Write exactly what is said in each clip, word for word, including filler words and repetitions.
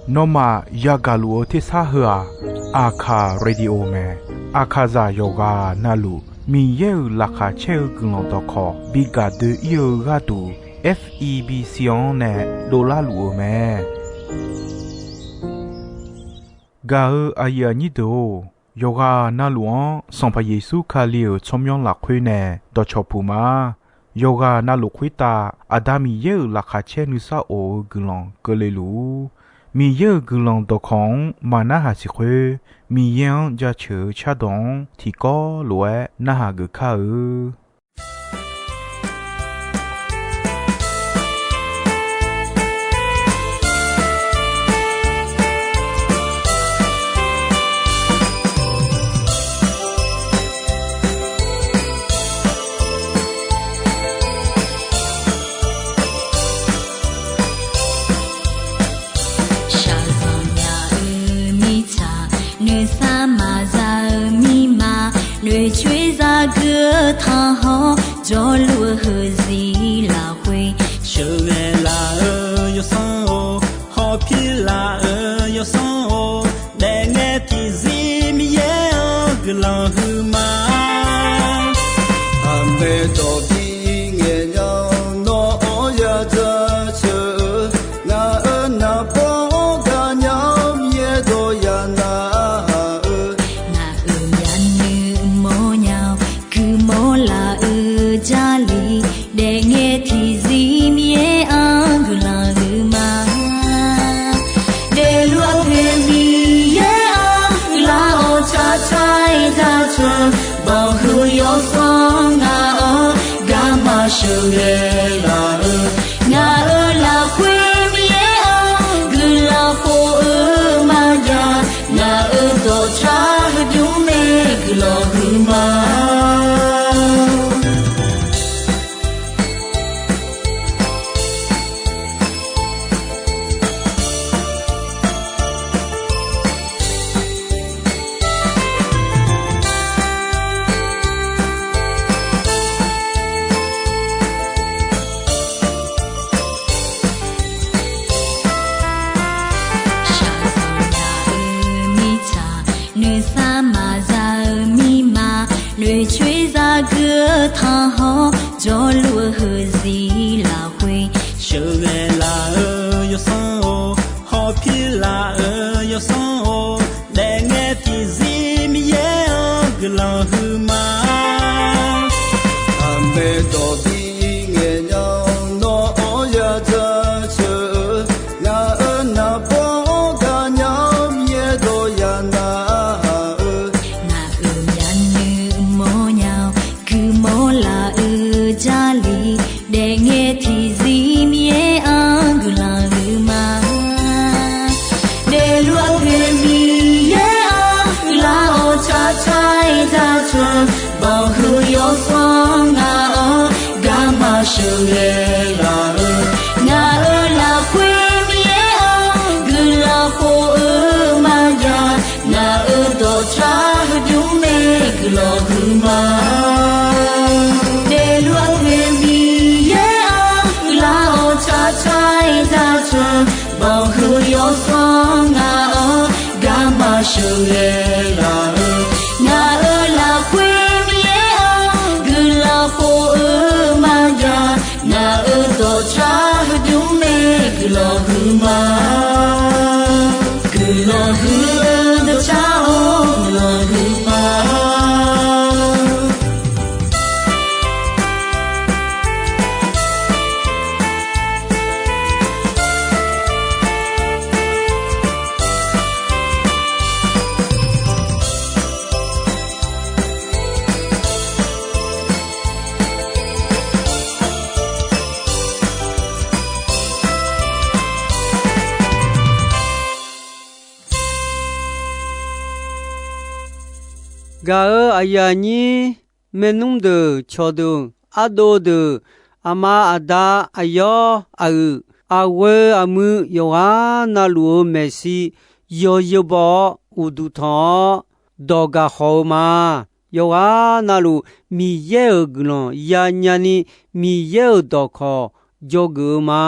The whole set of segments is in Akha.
Nawmaf yagaq luf-eu tersar heu-aq, Aqkaq Radio mae. Aqkaqzaq yawqghaq navluf Miqyaer-euq laqkhaq caer-eu guiqlanq dawqkawq bi gaq doe-ir-eu gharduq, F E B C-anr nae dovlar luf-eu mae. Gaq-eu aqyuif aqnyir deuq-or, yawqghaq navluf-anr Sanqpaq Yeqsur Kali-euq tsawrmyanr lafkhoer nae dawqcawq puq ma. Yawqghaq navluf khoertav Aqda Miqyaer-euq laqkhaq caer nuisar of-eu guiqlanq keuvle luf-ur. Miqyaer-euq guiqlanq dawqkawq-anr maqnarhaq siq khoer, Miqyaer-anr jaceuq-eu cardawq-anr tiqkawv lof-aer narhaq geuf kar-eu. Shaqzanq nya-eu mirtsaq, noeqsar maqza-eu mirma, noeqcoer zagui-eu tanqhawr, jawrluf-eu heuziq lafkhoer, sheuqghae laf-eu yawsanr-or, hawpir laf-eu yawsanr-or, daefngae tiqzir Miqyaer-anr guiqlanq huiqma. Aqmaeq dawq bi ngaeq nya-awr nawr-anr ya jaceuq-eu, ngaq-euq naqbawr-anr gaqnya-awr Miqyaer dawq ya narhaq-eu, ngaq-euq myavnuiv mawrnya-awr guimawr laf-eu Jarlif, daefngae tiqzir Miqyaer-anr guiqlanq huiqma. Daefluf-eu poeq Miqyaer-anr guiqlanq-awr tsaqtsaq-aer jaceuq, banqhuiq yawsanr ngaq-anr garma sheuqghae laf-eu, ngaq-euq lafkhoer Miqyaer-anr guiqlanq khof-eu maqjav, ngaq-euq dawqtsaq heudmr nae guiqlanq huiqma. Shaqzanq nya-eu mirtsaq, noeqsar maqza-eu mirma, noeqcoer zagui-eu tanqhawr, jawrluf-eu heuziq lafkhoer, sheuqghae laf-eu yawsanr-or, hawpir laf-eu yawsanr-or, daefngae tiqzir Miqyaer-anr guiqlanq huiqma. Aqmaeq dawq bi ngaeq nya-awr nawr-anr ya jaceuq-eu, ngaq-euq naqbawr-anr gaqnya-awr Miqyaer dawq ya narhaq-eu, ngaq-euq myavnuiv mawrnya-awr guimawr laf-eu Jarlif, daefngae tiqzir Miqyaer-anr guiqlanq huiqma. Daefluf-eu poeq Miqyaer-anr guiqlanq-awr tsaqtsaq-aer jaceuq, banqhuiq yawsanr ngaq-anr garma sheuqghae laf-eu, ngaq-euq lafkhoer Miqyaer-anr guiqlanq khof-eu maqjav, ngaq-euq dawqtsaq heudmr nae guiqlanq huiqma. Daefluf-eu poeq Miqyaer-anr guiqlanq-awr tsaqtsaq-aer jaceuq, banqhuiq yawsanr ngaq-anr garma sheuqghae laf-eu, ngaq-euq lafkhoer Miqyaer-anr guiqlanq khof-eu maqjav, ngaq-euq dawqtsaq heudmr nae guiqlanq huiqma. Guiqlanq huiq-eu dawqtsaq-or, guiqlanq huiqma. Gaq-eu aqyuif aqnyir, maernmr deuq, cawqdeuq, ardov deuq, aqma aqda, aqyawr aqguiq, aqghoe aqmuiq, yawqghaq navluf-eu maeqshi yawzeu baw-awr uqduq tanq-awr dawq gaq khawf-eu ma. Yawqghaq navluf Miqyaer-euq guiqlanq yanya ni, Miqyaer-euq dawqkawq dzawgeuf-eu ma.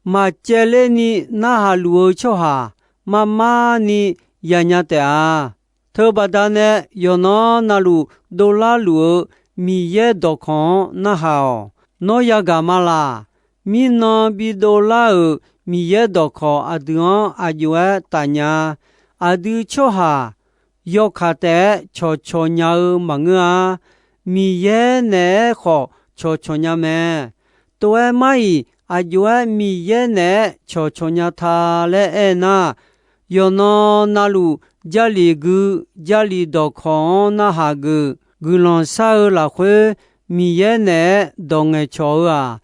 Maqcaevler ni narhaq luf-eu tsawrhaq, marmar ni yanya taef-a. Teubaqda nae yawqnan navluf dovlar luf-eu Miqyaer dawqkawq-anr narhaq-awq. Nawr yagaq ma laq. Mirnan bidov lar-euq Miqyaer dawqkawq aqdui-anr aqjox-aer tafnya. Aqdui tsawrhaq yawkaq taef-aer cawqcawq nya-eu maqngeur-a. Miqyaer naeq-aer khawf cawqcawq nya mae. Tov-aer mar-iq, aqjox-aer Miqyaer naeq-aer cawqcawq nya ta laer aernar, yawqnan navluf Jarlif gui, Jarlif dawqkawq-anr narhaq geuf, guiqlanq shar-eu lafkhoer Miqyaer naeq-aer dawq ngaeqcawq-eu-aq,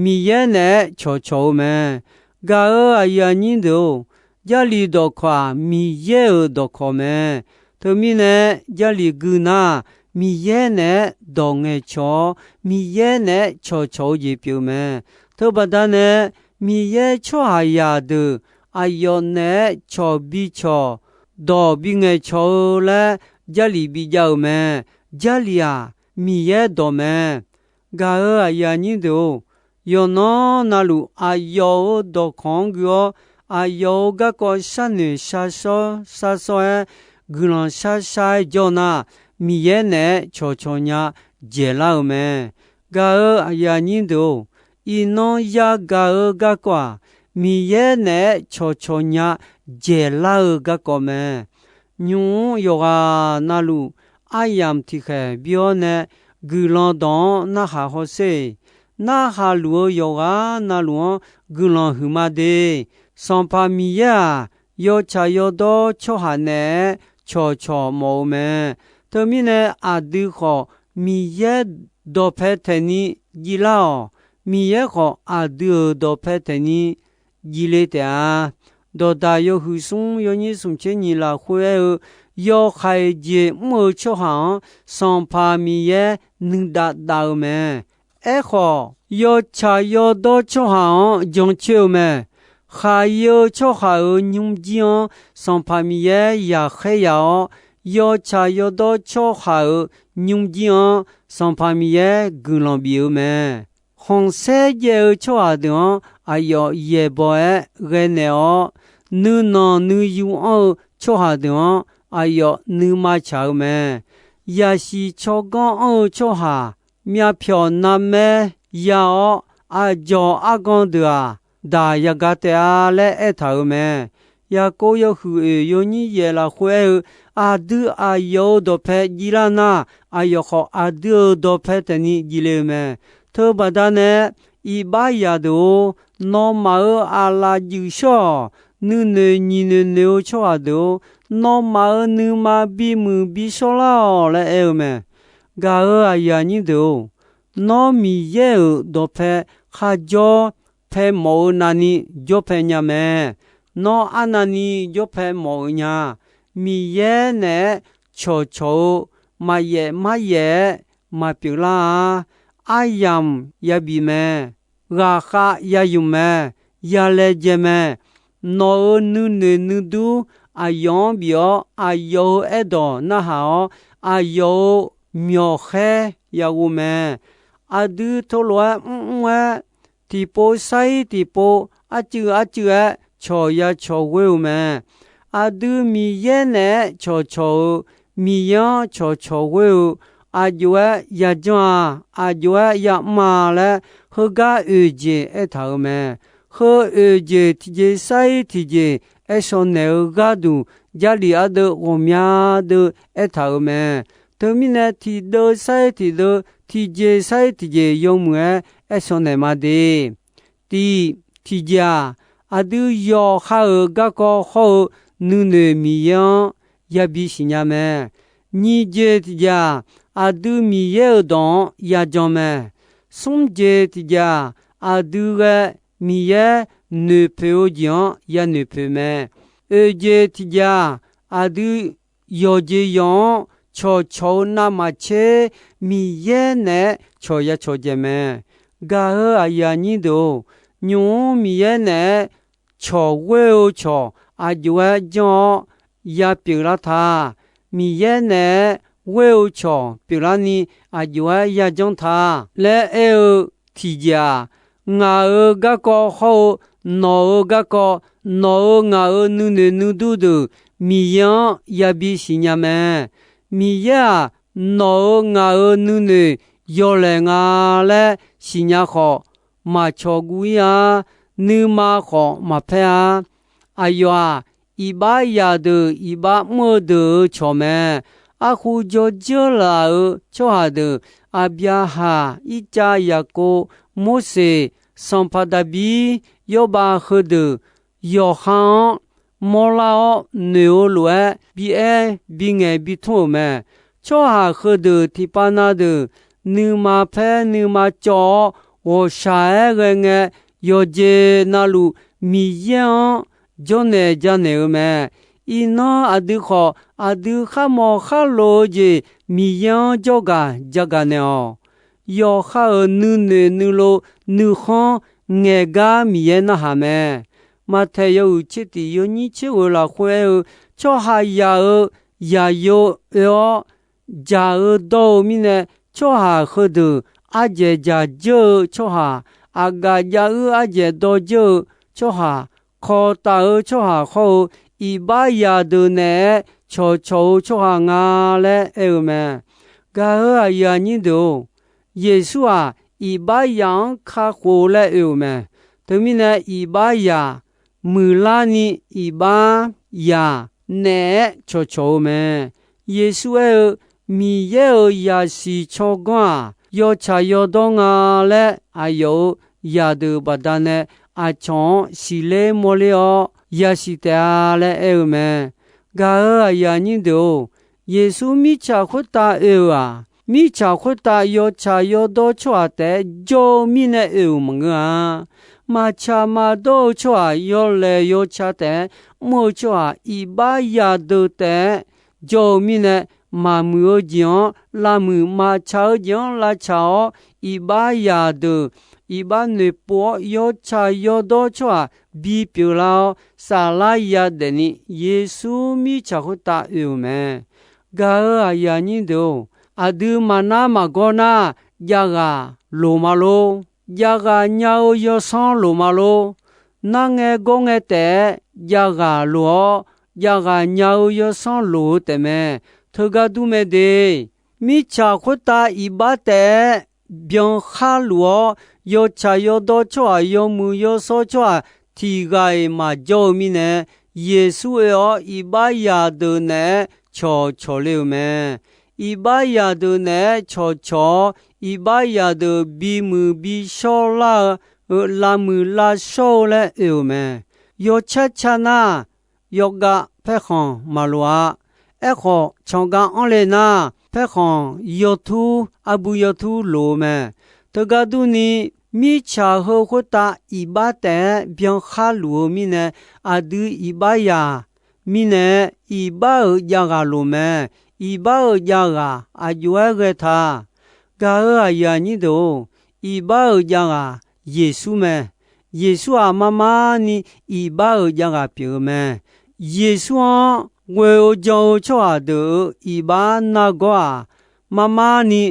Miqyaer naeq-aer cawqcawq-eu mae. Gaq-euq aqyuif aqnyir deuq-or, Jarlif dawqkawq-aq, Miqyaer-euq dawqkawq mae. Teumirnae, Jarlif gui nar, Miqyaer naeq-aer dawq ngaeqcawq-awr, Miqyaer naeq-aer cawqcawq-eu jeq pyeuf-eu mae. Teubaqda nae, Miqyaer tsawrhaqzaq deuq aqyawf naeq-aer cawq bicawq, dawq bingaeqcawq-eu laer Jarlif bijav-euq mae. Jarlif-aq, Miqyaer dawq mae. Gaq-euq aqyuif aqnyir deuq-or, yawqnan navluf aqyawf-euq dawqkawq-anr gui-awr, aqyawf-euq garkawv sharnoeq sharshawr sharsawr-aer, guiqlanq sharshar-aer jawr nar, Miqyaer naeq-aer cawqcawq nya dzaeqlar-euq mae. Gaq-euq aqyuif aqnyir deuq-or, iqnan yagaq-eu garkawv-aq, Miqyaer naeq-aer cawqcawq nya dzaeqlar-eu garkawv mae. Nymq-mr yawqghaq navluf aryamq tiqkhaeq bi-awr nae guiqlanq dawq-anr narhaq hawsher. Narhaq luf-eu yawqghaq navluf-anr guiqlanq huiqma de. Sanqpaq Miqyaer-aq, yawtsaq yawdawr tsawrhaq naeq-aer cawqcawq mawf-eu mae. Teumirnae aqdui khawf Miqyaer dawqpae taeqni jivlar-awq. Miqyaer khawf aqdui-euq dawqpae taeqni jivle taef-a. Dawqdaq yawhuiq smr yawnyir smq tser nyiq lafkhoer aer-eu, yawhaiq jeq mr-eu tsawrhaq-anr Sanqpaq Miqyaer nuidav dav-eu mae. Aerkhawf, yawtsaq yawdawr tsawrhaq-anr jancoer-eu mae. Khaqyae-eu tsawrhaq-euq nymrjir-anr Sanqpaq Miqyaer yaqkhaer yaq-awr, yawtsaq yawdawr tsawrhaq-euq nymrjir-anr Sanqpaq Miqyaer guiqlanq bif-eu mae. Khanqsaer jaev-eu tsawrhaq deuq-anr aqyawf yaeqbawq-aer ghae naeq-awr, nuinanq nuiyu anr-eu tsawrhaq deuq-anr aqyawf nuima tsaq-eu mae. Yaqsiq tsawrganr anr-eu tsawrhaq, myavpyawq narmaer ya-awr, aqdzawq argan deuq-aq, daq yaq ga taef-a laer aertaq-euq mae. Yaqkov yawhuiq oeq yawnyir yaeq lafkhoer aer-eu, aqdui aqyawf-euq dawqpae jivlar nar, aqyawf khawf aqdui-euq dawqpae taeqni jivle-eu mae. Teubaqda nae, iqbax zaqdeuq-or, nawmaf-euq aqlaf juif shawr-awq. Nuinoeq nyiq noeq noeq-eu tsawrhaq deuq-or, nawmaf-euq nuima bimuiq bi shawrlar-awq laer aer-eu mae. Gaq-euq aqyuif aqnyir deuq-or, nawr Miqyaer-euq dawqpae kharjawr pae mawf-eu navni jawrpae nya mae. Nawr arnavni jawrpae mawf-eu nya. Miqyaer naeq-aer cawqcawq-eu maqyaef maryaef-aer maqpyeuf lar-a. Aryamq yabif mae. Ghaqkhav yayuf mae. Yalaejae mae. Nawq-euq nuinoeq nuidur aqyawf-anr bif-awr, aqyawf-euq aerdawq narhaq-awr, aqyawf-euq myawqkhaer yaghov mae. Aqdui teulof-aer mrmr-aer, tiqpov sar-ir tiqpov arcuiv arcuiv-aer cawq ya cawq ghoer-eu mae. Aqdui Miqyaer naeq-aer cawqcawq-eu, Miqyaer-anr cawqcawq ghoer-eu, aqjox-aer yajanr-a, aqjox-aer yamr-a laer, heugar oeq jeq aertaq-euq mae. Heu oeq jeq tiqjeq sar-ir tiqjeq aershawq naeq-eu gharduq, Jarlif ardeuv ghawqmya deuv aertaq-euq mae. Teumirnae, tiqdeuv sar-ir tiqdeuv, tiqjeq sar-ir tiqjeq yawmuiq-aer aershawq naeq ma de. Tiq, tiqjeq-aq, aqdui yawqha-euq garkawv hawr-eu nuinoeq Miqyaer-anr yabi siqnya mae. Nyiq jeq tiqjeq-aq, aqdui Miqyaer-euq dawq-anr yajan mae. Smr jeq tiqjeq-aq, aqdui ghae Miqyaer noeqpoeq-eu jeq-anr yanoeq poeq mae. Oeq jeq tiqjeq-aq, aqdui yawqjeq yawq-anr cawqcawq-eu navmaqtser Miqyaer naeq-aer cawq ya cawq dzaeq mae. Gaq-euq aqyuif aqnyir deuq-or, nymq-mr Miqyaer naeq-aer cawq ghoer-eu cawq aqjox-aer janr-awr ya pyeuflar ta. Miqyaer naeq-aer ghoer-eu cawq pyeuflarni aqjox-aer yajanr ta laer aer-eu tiqjeq-aq, ngaq-euq garkawv hawr-eu nawq-euq garkawv, nawq-euq ngaq-euq nuinoeq nuidur deuq Miqyaer-anr yabi siqnya mae. Miqyaer-aq, nawq-euq ngaq-euq nuinoeq yawlaeq nga laer siqnya khawf, maqcawq guv-ir-a. Nuima khawf maqpaer-a. Aqyawf-aq, iqbax zaqdeuq iqbax mr-eu deuq-euq cawq mae. Arhu jawr dzeur laf-euq tsawrhaq deuq, Aqbyaqhaq, Irtsav, Yaqkov, Morseq, Sanqpaq Daqbir, Yawrbav heudeuq yawqha-anr mawrlar-awr noeq-eu lof-aer bi aer bi ngaeq bi tmr-euq mae. Tsawrhaq heudeuq tiqpav na deuq nuima paer nuima cawv-awr, ghawqshaq-aer ghae ngae, yawqjeq navluf Miqyaer-anr jawrnaeq janaeq-eu mae. Iqnan aqdui khawf, aqdui kharmawf kharlof-eu jeq Miqyaer-anr jawrgaq jagaq naeq-awq. Yawqha-euq nuinoeq nuilov nuikhanr ngaeqgar Miqyaer narhaq mae. Maqtaeq yawhuiq tser tiq yawnyir tser ghoeq lafkhoer aer-eu, tsawrhaqzaq-euq zaqyo oe-awr, dzaq-eu dawr-eu mirnae, tsawrhaq heudeuq ardzaeq dzaq dzeur-eu tsawrhaq, aqgaf jav-uir ardzaeq dawr dzeur-eu tsawrhaq, kawq taf-eu tsawrhaq hawr-eu, iqbax zaqdeuq naeq-aer cawqcawq-eu tsawrhaq nga laer aer-eu mae. Gaq-euq aqyuif aqnyir deuq-or, Yeqsur-aq, iqbax zaq-anr kakhof laer oe-euq mae. Teumirnae, iqbax zaq muiqlarni iqbax zaq naeq-aer cawqcawq-eu mae. Yeqsur aer-eu, Miqyaer-euq zaqsiq tsawrganr-aq, yawtsaq yawdawr nga laer aqyawf-euq zaqdeuq baqdanae aqcawq-anr siqler mawrler-awr yasiq taef-a laer aer-eu mae. Gaq-euq aqyuif aqnyir deuq-or, Yeqsur mirtsaq khoertav oe-euq-aq, mirtsaq khoertav yawtsaq yawdawr tsawrhaq taef-aer jawr-eu mirnae oe-euq maqngeur-a. Maqtsaq maqdawr-eu tsawrhaq yawlaeq yawtsaq taef-aer mr-eu tsawrhaq iqbax zaqdeuq taef-aer jawr-eu mirnae, maqmuiq-eu jeq-anr lavmuiq, maqtsaq-eu jeq-anr lavtsaq-awr, iqbax zaqdeuq iqbax noeqpov-awr yawtsaq yawdawr tsawrhaq bipyeuf lar-awr, saflar yadaef ni Yeqsur mirtsaq khoertav oe-euq mae. Gaq-euq aqyuif aqnyir deuq-or, aqdui maqnar maqgawr nar, javghaq loq ma lor. Javghaq nya-eu yawsanr loq ma lor. Nar ngae gawr ngae taef-aer javghaq loq-awr, javghaq nya-eu yawsanr loq-eu taefmae. Teugar dur mae de. Mirtsaq khoertav iqbax taef-aer byan khar luf-awr, yawtsaq yawdawr tsawrhaq yawmuiq yawshawr tsawrhaq tiq ghaq-iq maqjawr-eu mirnae, Yeqsur oe-awr iqbax zaqdeuq naeq-aer cawqcawq le-euq mae. Iqbax zaqdeuq naeq-aer cawqcawq-awr, iqbax zaqdeuq bimuiq bishawr lar-eu, lavmuiq lavshawr-eu laer oe-euq mae. Yawcar car nar, yawgav paerkhanq maqloq-a. Aerkhawf, canqgav anr le nar, paerkhanq yawtur, arbuv yawtur loq-eu mae. Teugar durni, mirtsaq heu khoertav iqbax taef-aer byan khar luf-eu mirnae, aqdui iqbax zaq mirnae, iqbax-euq javghaq loq mae. Iqbax-euq javghaq aqjox-aer ghae ta. Gaq-euq aqyuif aqnyir deuq-or, iqbax-euq javghaq Yeqsur mae. Yeqsur-aq, marmarni iqbax-euq javghaq pyeuf-eu mae. Yeqsur-anr ghoe-eu jan-eu tsawrhaq deuq-euq iqbax nargawr-aq, marmarni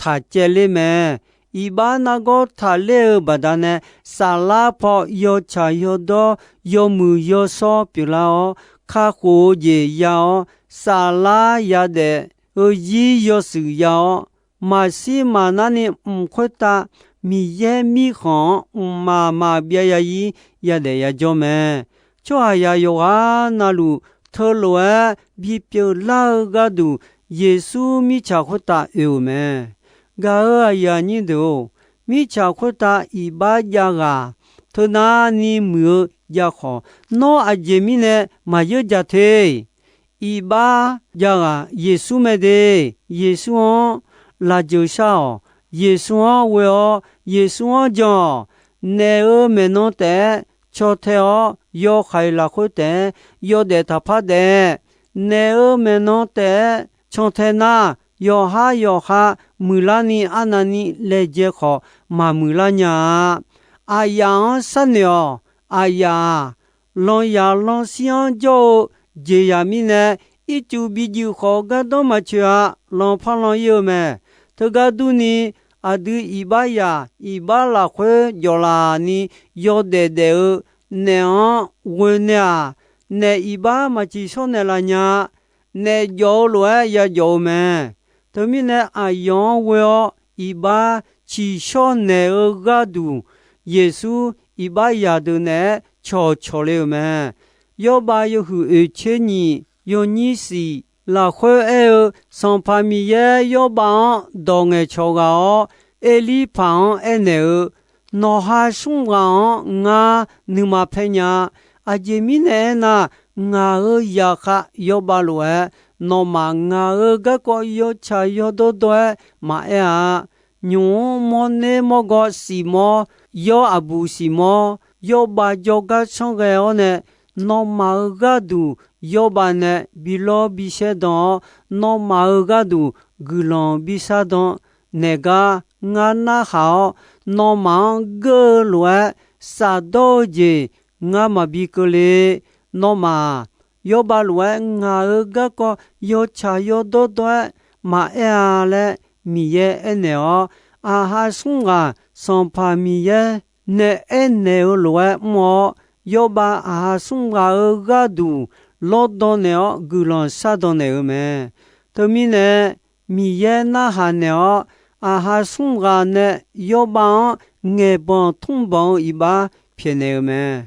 taq caevler mae. Iqbax nargawr taqler-eu baqdanae, saflar paw yawtsaq yawdawr, yawmuiq yawshawr pyeuflar-awr, kakhof-eu jeq ya-awr, saflar yadaef-eu zir yawshuif ya-awr, maqshir maqnarni mq khoertav Miqyaer mirkhanq-anr mqmaq maqbyav ya-ir yadaef yajawr mae. Tsawrhaqzaq yawqghaq navluf teulof-aer bipyeuf lar-eu gharduq, Yeqsur mirtsaq khoertav oe-euq mae. Gaq-euq aqyuif aqnyir deuq-or, mirtsaq khoertav iqbax javghaq teunavni muiq-eu jav khawf, nawr aqjeq mirnae maqyeur jaq te. Iqbax javghaq Yeqsur mae de. Yeqsur-anr lafjeuq shar-awq. Yeqsur-anr ghoe-awr, Yeqsur-anr jan-awq. Naef-euq maeqnan taef-aer cantae-awr, yawhaiq lafkhoer taef-aer yawdaef taqpar daef. Naef-euq maeqnan taef-aer cantae nar, yawqhar yawqha muiqlarni arnavni laejae khawf, maqmuiqlar nya-a. Aqyaf-anr sharnoeq-awq. Aqyaf-aq, lanyaf lanshir-anr jawr-eu jeqzaq mirnae, ircuf bijuif khawf gardanr maqcoeq-a. Lanparlan ir-eu mae. Teugar durni, aqdui iqbax yaq iqbax lafkhoer jawqlaf ni yawdaef daef-eu naef-anr ghoe nae-aq, naef iqbax maq tsiqshawr naeqlaf nya-a. Naef jawf-eu lof-aer yajawf-eu mae. Teumirnae aqyawf-anr ghoe-awr iqbax tsiqshawr naeq-eu gharduq, Yeqsur iqbax yaq deuq naeq-aer cawqcawq le-euq mae. Yawrbav yawhuiq oeqtser nyiq yawnyir shif lafkhoer aer-eu, Sanqpaq Miqyaer Yawrbav-anr dawq ngaeqcawq ghaq-awr, Erlirpaq-anr aernaeq-eu, Nawqha smr ghaq-anr ngar nuima paer nya-a. Aqjeq mirnae aernar, ngaq-euq zaqkhav Yawrbav lof-aer, nawmaf ngaq-euq garkawv yawtsaq yawdawr dawr-aer maqaer-a. Nymq-mr mawrner mawrgawv siq mawr, yawr aqbuq siq mawr, Yawrbav jawrgar tsanr ghae-awr nae, nawmaf-euq gharduq Yawrbav nae bi lawr bi shaer dan-awr, nawmaf-euq gharduq guiqlanq bi shar dan naeq gar ngar narhaq-awr, nawmaf-anr geur-eu lof-aer shafdawr-eu jeq ngar maqbi keuvle. Nawmaf-aq, Yawrbav lof-aer ngaq-euq garkawv yawtsaq yawdawr dawr-aer maqaer-a laer Miqyaer aernaeq-awr, aqha smr ghaq Sanqpaq Miqyaer nae aernaeq-eu lof-aer mr-awr, Yawrbav aqha smr ghaq-euq gharduq lawrdan naeq-awr guiqlanq shardan naeq-eu mae. Teumirnae, Miqyaer narhaq naeq-awr, aqha smr ghaq nae Yawrbav-anr ngaeqbanq tmrbanq-eu iqbax pyaeqnaeq-eu mae.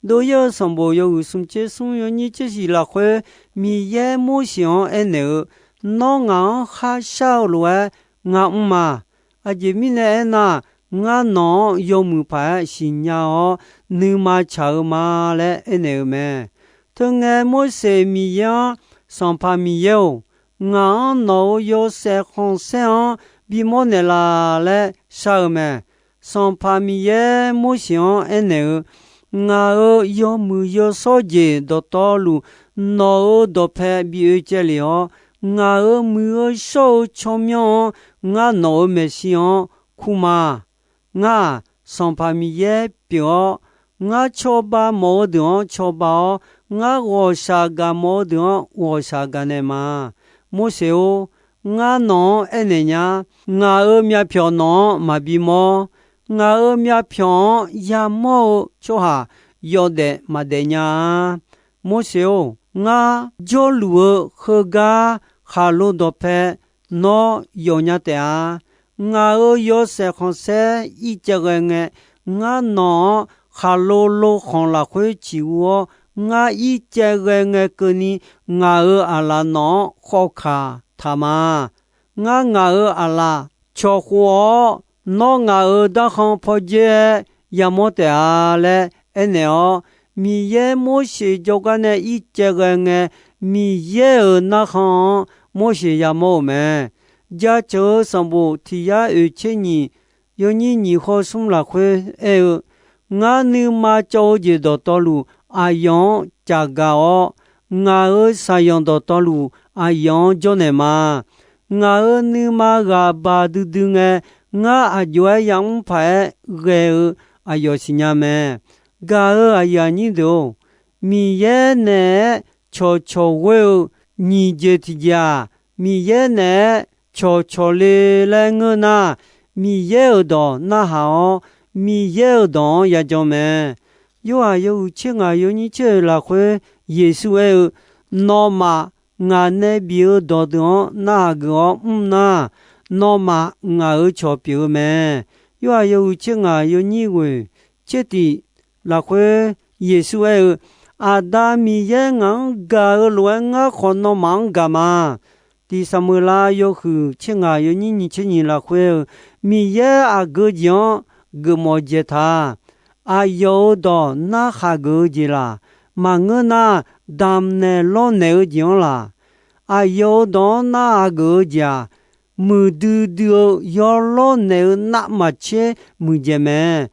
Dov-ir-eu sanqbof yawhuiq smq tser smr yawnyir tser shiq lafkhoer, Miqyaer Morseq-anr aernaeq-eu, Nawr ngaq-anr kharshar-eu lof-aer ngar mr ma. Aqjeq mirnae aernar, ngar nawq-anr yawmuiq paq-aer siqnya-awr, nuima tsaq-eu ma laer aernaeq-eu mae. Teungae Morseq Miqyaer-anr, Sanqpaq Miqyaer-or, ngaq-anr nawq-euq yawshaef khanqsaer-anr bimawr naeqlaf laer shar-eu mae. Sanqpaq Miqyaer Morseq-anr aernaeq-eu, Ngaq-euq yawmuiq yawshawr jeq dawqtawvluf nawq-euq dawqpae bi oe caev lef-awr, ngaq-euq muiq-eu shawr-eu tsawrmyanr-anr ngar nawq-euq maeqshi-anr kur ma. Ngar-aq, Sanqpaq Miqyaer pyeuf-awr, ngar cawba mawf-eu deuq-anr cawba-awr, ngar ghawqshaq gaq mawf-eu deuq-anr ghawqshaq gaq naeq ma. Morseq-or, ngar nawq-anr aernaeq nya. Ngaq-euq myavpyawq nawq-anr maqbi mawr. Ngaq-euq myavpyawq-anr yamawr-eu tsawrhaq yawdaef maqdaef nya-a. Morseq-or, ngar jawrluf-eu heugar khaqlo dawqpae nawr yawfnya taef-a. Ngaq-euq yawshaef khanqsaer ircaev ghae ngae, ngar nawq-anr khaqlo lo khanq lafkhoer ciq ur-awr, ngar ircaev ghae ngae keuvni ngaq-euq aqlaf nawq-anr khawf kaq taq ma. Ngar ngaq-euq aqlaf cawq khof-awr, nawr ngaq-euq darkhan pawdzer-aer yamawr taef-a laer aernaeq-awr, Miqyaer Morseq jawrgar nae ircaev ghae ngae, Miqyaer-euq narkhan-anr Morseq yamawr-euq mae. Jaceuq-eu sanqbof tiq yar oeq tser nyiq yawnyir nyiq hawr smr lafkhoer aer-eu, Ngar nuima cawv-eu jeq dawqtawvluf aqyawf-anr caqgaq-awr, ngaq-euq saqyanq dawqtawvluf aqyawf-anr jawrnaeq ma. Ngaq-euq nuima ghaq baq duidui ngae, ngar aq jov-aer yamr paq-aer ghae-eu aqyawf siqnya mae. Gaq-euq aqyuif aqnyir deuq-or, Miqyaer naeq-aer cawqcawq ghoer-eu nyiq jeq tiqjeq-aq, Miqyaer naeq-aer cawqcawq le laer ngeur nar, Miqyaer-euq dawq narhaq-awr, Miqyaer-euq dawq-anr yajan mae. Yorhaq yawhuiq tser ngaq yawnyir tser oeq lafkhoer Yeqsur aer-eu, Nawmaf ngaq nae bif-eu dawqdeuq-anr narhaq geuf-awr mr nar, nawmaf ngaq-euq cawq pyeuf-eu mae. Yorhaq yawhuiq tser ngaq yawnyir ghoeq tser tiq lafkhoer Yeqsur aer-eu, Aqda Miqyaer ngaq-anr gaq-eu lof-aer ngar khawf nawmaf-anr gaq ma. Tiq Saqmeuqlav yawhuiq tser ngaq yawnyir nyiq tser nyiq lafkhoer-eu, Miqyaer aqgeu jeq-anr geufmawf dzaeq taq. Aqyawf-euq dawq narhaq geuf-eu jeq laq, maqngeur nar, damq naeq lawrnaeq-eu jeq-anr laq. Aqyawf-euq dawq-anr narhaq geuf-eu jeq-aq, muiqdui dui-eu yawlawr naeq-eu navmaqtser muiqdzaeq mae.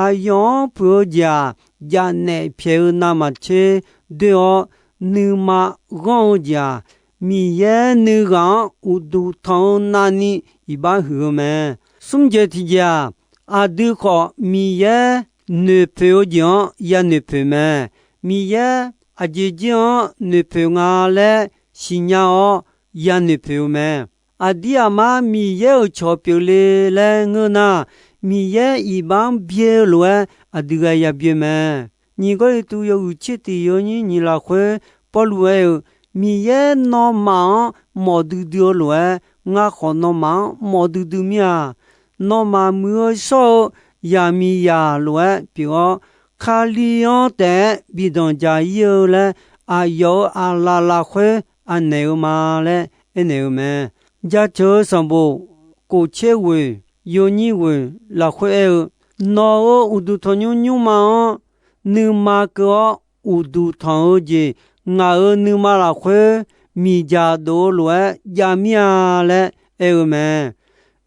Aqyawf-anr puiq-eu jeq-aq, jaqnaeq pyaeq-eu navmaqtser doer-awr, nuima ghanr-eu jeq-aq, Miqyaer nuighaq-anr uqduq tanq-eu navni iqbax huiq-eu mae. Smr jeq tiqjeq-aq, aqdui khawf Miqyaer noeqpoeq-eu jeq-anr yanoeq poeq mae. Miqyaer aqjeq jir-anr noeqpoeq nga laer siqnya-awr yanoeq poeq-eu mae. aqdir aqmar Miqyaer-euq cawq pyeufle laer ngeur nar, Miqyaer iqbax-anr byae-eu lof-aer aqdui ghae ya byae mae. Nyiq Gawrliqtu yawhuiq tser tiq yawnyir nyiq lafkhoer Pawrluv aer-eu, Miqyaer nawmaf-anr mawf duidui-eu lof-aer, ngar khawf nawmaf-anr mawf duidui mir-a. Nawmaf muiq-eu shawr-eu yaqmiqzaq lof-aer pyeuf-awr, Kali-anr taef-aer bi danqdzaq ir-eu laer, aqyawf-euq aqlaf lafkhoer anaeq-eu ma laer aernaeq-eu mae. Jaceuq-eu sanqbof kof tser ghoeq yawnyir ghoeq lafkhoer aer-eu, Nawq-euq uqduq tanqnymr nymrma-anr nuima keuv-awr, uqduq tanq-eu jeq ngaq-euq nuima lafkhoer miqdzaq dof-eu lof-aer jav mir-a laer aer-eu mae.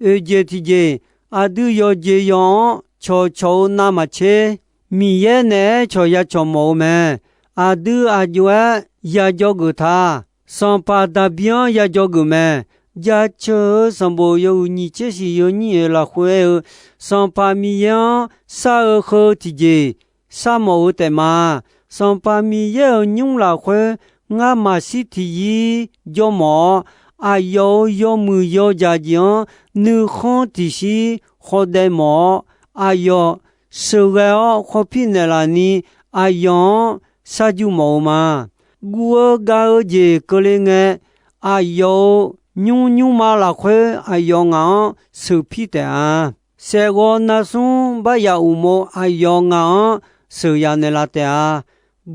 Oeq jeq tiqjeq, aqdui yawqjeq yawq-anr cawqcawq-eu navmaqtser, Miqyaer naeq-aer cawq ya cawq mawf-eu mae. Aqdui aq jov-aer ya jawrgeuf ta. Sanqpaq Daqbir-anr ya jawrgeuf mae. Jaceuq-eu sanqbof yawhuiq nyiq tser shiq yawnyir oeq lafkhoer aer-eu, Sanqpaq Miqyaer-anr shar-eu heu tiqjeq sharmawf-eu taef ma. Sanqpaq Miqyaer-euq nymr lafkhoer ngar maqshir tiqyir jawr mawf-awr, aqyawf-euq yawmuiq yawdzaq jeq-anr nuikhanr tiqshir khawdaev mawf-awr, aqyawf sheuqghae-awr khawpir naeqlaf ni aqyawf-anr sharjuq mawf-eu ma. Guv-eu gav-eu jeq keuvle ngae, aqyawf-euq nymr nymrma lafkhoer aqyawf ngaq-anr sheuqpir taef-a. Saeqghawv narsmr bar yaf uqmov aqyawf ngaq-anr sheuq yaf naeqlaf taef-a.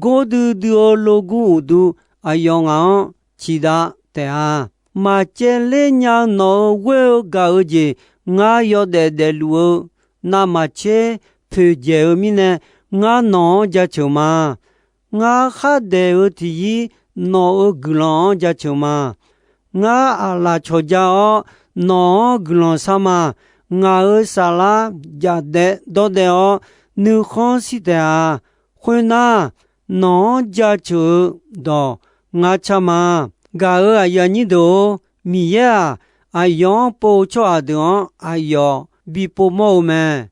Gordui dui-eu logur uqdu aqyawf ngaq-anr ciqdav taef-a. Maqcaevler nya-eu nawq-euq ghoer-eu gaq-eu jeq ngar yawdaef daefluf-eu navmaqtser poeqdzaeq-eu mirnae, ngar nawq-anr jaceuq ma. Ngar khardaeq-eu tiqyir nawq-euq guiqlanq-anr jaceuq ma. Ngar aqlaf cawqja-awr, nawq-anr guiqlanq shar ma. Ngaq-euq saflar jaqdaev dawrdaev-awr, nuikhanr shir taef-a. Khoernar, nawq-anr jaceuq-eu dawq ngar car ma. Gaq-euq aqyuif aqnyir deuq-or, Miqyaer-aq, aqyawf-anr pov-eu tsawrhaq deuq-anr aqyawf bi povmawr-eu mae.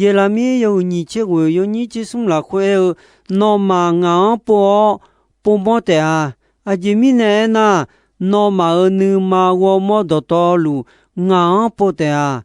Yeqlaqmir yawhuiq nyiq tser ghoeq yawnyir tser smr lafkhoer aer-eu, Nawmaf ngaq-anr pov-awr povmawr taef-a. Aqjeq mirnae aernar, nawmaf-euq nuima ghawrmawr dawqtawvluf ngaq-anr pov taef-a.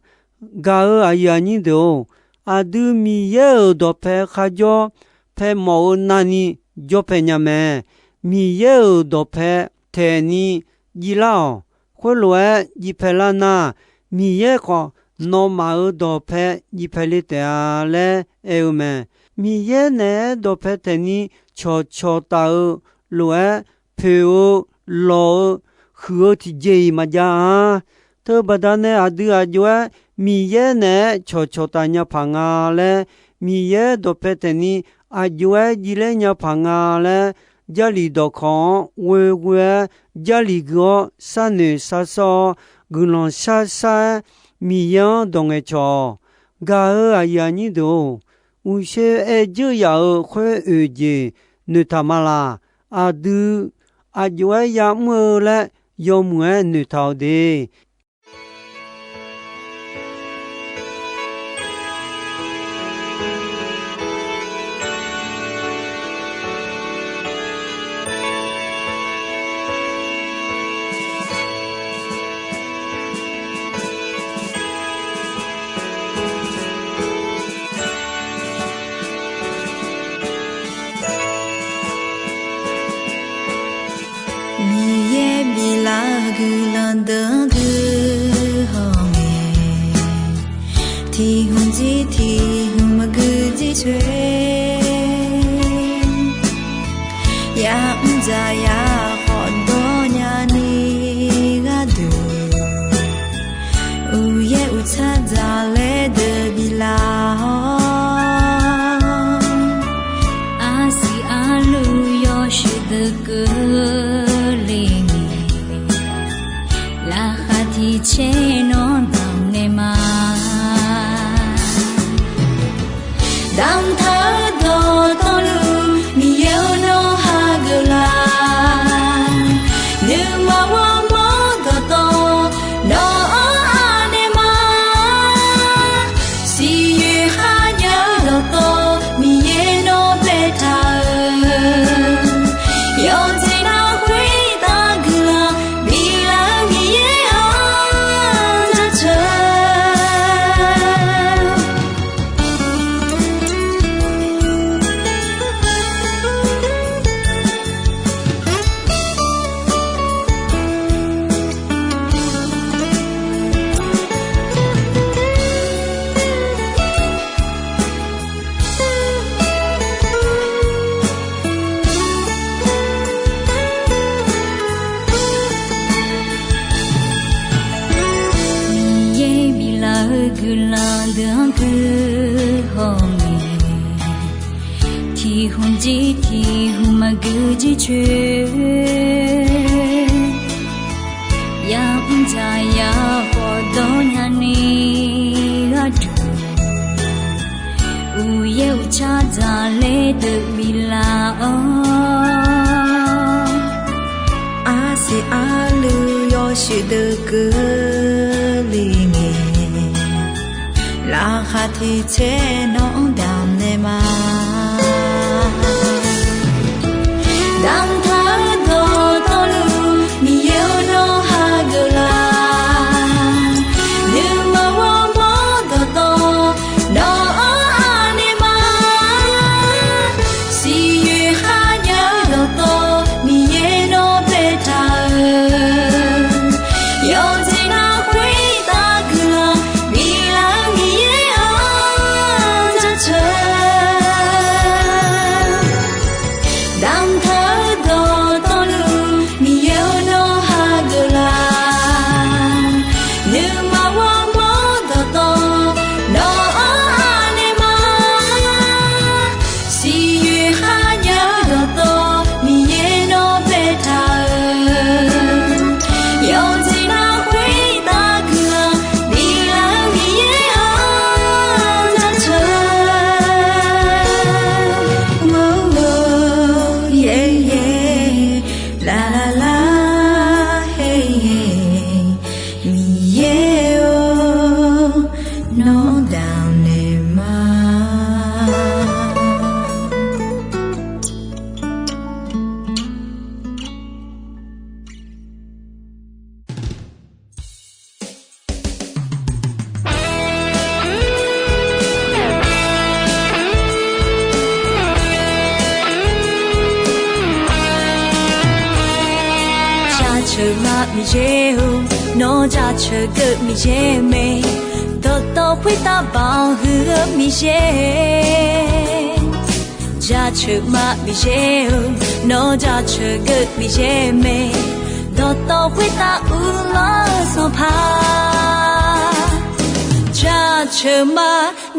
Gaq-euq aqyuif aqnyir deuq-or, aqdui Miqyaer-euq dawqpae kharjawr pae mawf-eu navni jawr pae nya mae. Miqyaer-euq dawqpae taeqni jiv lar-awq. Khoerlof-aer jiv pae lar nar, Miqyaer khawf nawmaf-euq dawqpae jiv pae le taef-a laer aer-eu mae. Miqyaer naeq-aer dawqpae taeqni cawqcawq taf-eu lof-aer poeq-eu lawq-eu huiq-eu tiqjeq-iq maqjav-a. Teubaqda nae aqdui aq jov-aer Miqyaer naeq-aer cawqcawq taf nya paq nga laer, Miqyaer dawqpae taeqni aq jov-aer jivler nya paq nga laer, Jarlif dawqkawq-anr ghoeghoe-aer Jarlif gui-awr sharnoeq sharsawr-awr, guiqlanq sharshar-aer Miqyaer-anr dawq ngaeqcawq-awq. Gaq-euq aqyuif aqnyir deuq-or, uqshoe aer dzeur yaf-euq khoer oeq jeq noeqtaq ma laq. Aqdui aq jov-aer ya'mr-eu laer yawmuiq-aer noeqtaq-awq de. Miqyaer biflaf-eu guiqlanq deuq-anr gui hawngae, tiq hmq jir tiq hmq maqgui jir coer, ya'mr dzaq ya khawf dawrnya ni gharduq, uqyaer uqtsar dzaq laer deuq biflaf-awr, arsiq arluv yawshuif deuq keuvle ngae, laqkhaq tiq caer nawr damq naeq ma. Damqtaq-eu dawqtawvluf Miqyaer-or, nawr hageuf laf. Guiqlanq deuq-anr guihaw ngae, tiq hmq jir tiq hmq maqgeu jircoer, ya'mr dzaq ya khawf dawr nyani gharduq, uqyaer uqtsar dzaqler deuq biflaf-awr, arsiq arluiv yawshuif deuq keuvle ngae, laqkhaq tiq tser nawq-anr damq naeq ma. Damqtaq-eu dawqtawvluf Miqyaer-or, nawr hageuf laf. Nuima ghawrmawr dawqtawv nawq-anr anaeq ma. Siqyoeq kharnya-eu dawqtawv Miqyaer nawr baetaq-euq, yawqjeq nar khoertav guiqlanq biflaf-eu Miqyaer-anr jaceuq. Damqtaq-eu dawqtawvluf Miqyaer-or, nawr hageuf laf. Nuima ghawrmawr dawqtawv nawq-anr anaeq ma. Siqyoeq kharnya-eu dawqtawv Miqyaer nawr baetaq-euq, yawqjeq nar khoertav guiqlanq biflaf-eu Miqyaer-anr jaceuq. Lar lar lar, her her, Miqyaer-or, nawr damq naeq ma. Jaceuq ma Miqyaer-or, nawr jaceuq geuv Miqyaer mae, dawqtawv khoertav baoq huiq-eu Miqyaer. Jaceuq ma Miqyaer-or, nawr jaceuq geuv Miqyaer mae, dawqtawv khoertav uvlanr-eu Sanqpaq. Jaceuq ma,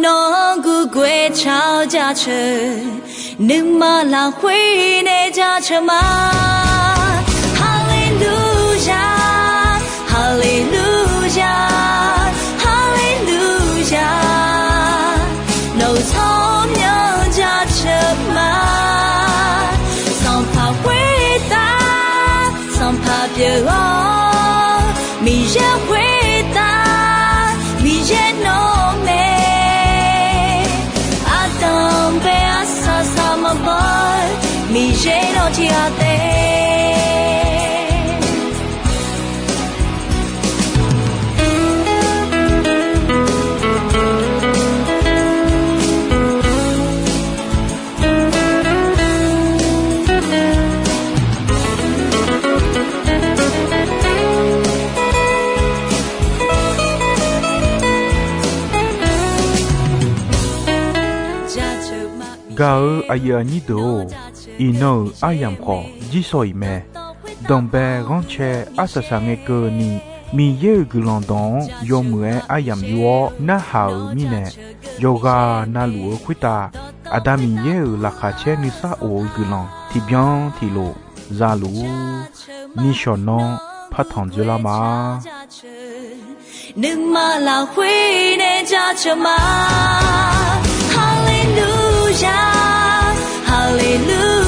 nawq-anr gurgoer car-awr jaceuq, nuima lafkhoer nae jaceuq ma. Haleluya, haleluya, haleluya. Nawq-euq tsawrmyanr jaceuq ma. Sanqpaq khoertav Sanqpaq pyeuf-awr, Miqyaer khoertav Miqyaer nawr mae. Ardanq bae arsaq saq maqbaw-eu Miqyaer nawr tiq ghaq taef. Gaq-eu aqyuif aqnyir deuq-or, iqnan-euq aryamq khawf jirsawq iq mae. Danqbae ghanrcae arsaq saq ngae keuvni, Miqyaer-euq guiqlanq dawq-anr yawmuiq-aer aryamq yur-awr narhaq-euq mirnae, yawqghaq navluf-eu khoertav Aqda Miqyaer-euq laqkhaq caer nuisar of-eu guiqlanq tiqbyan tiqlof za luf-ur. Nishawq nanr partanq dzoerlar ma. Nuima lafkhoer nae jaceuq ma. Haleluya, haleluya.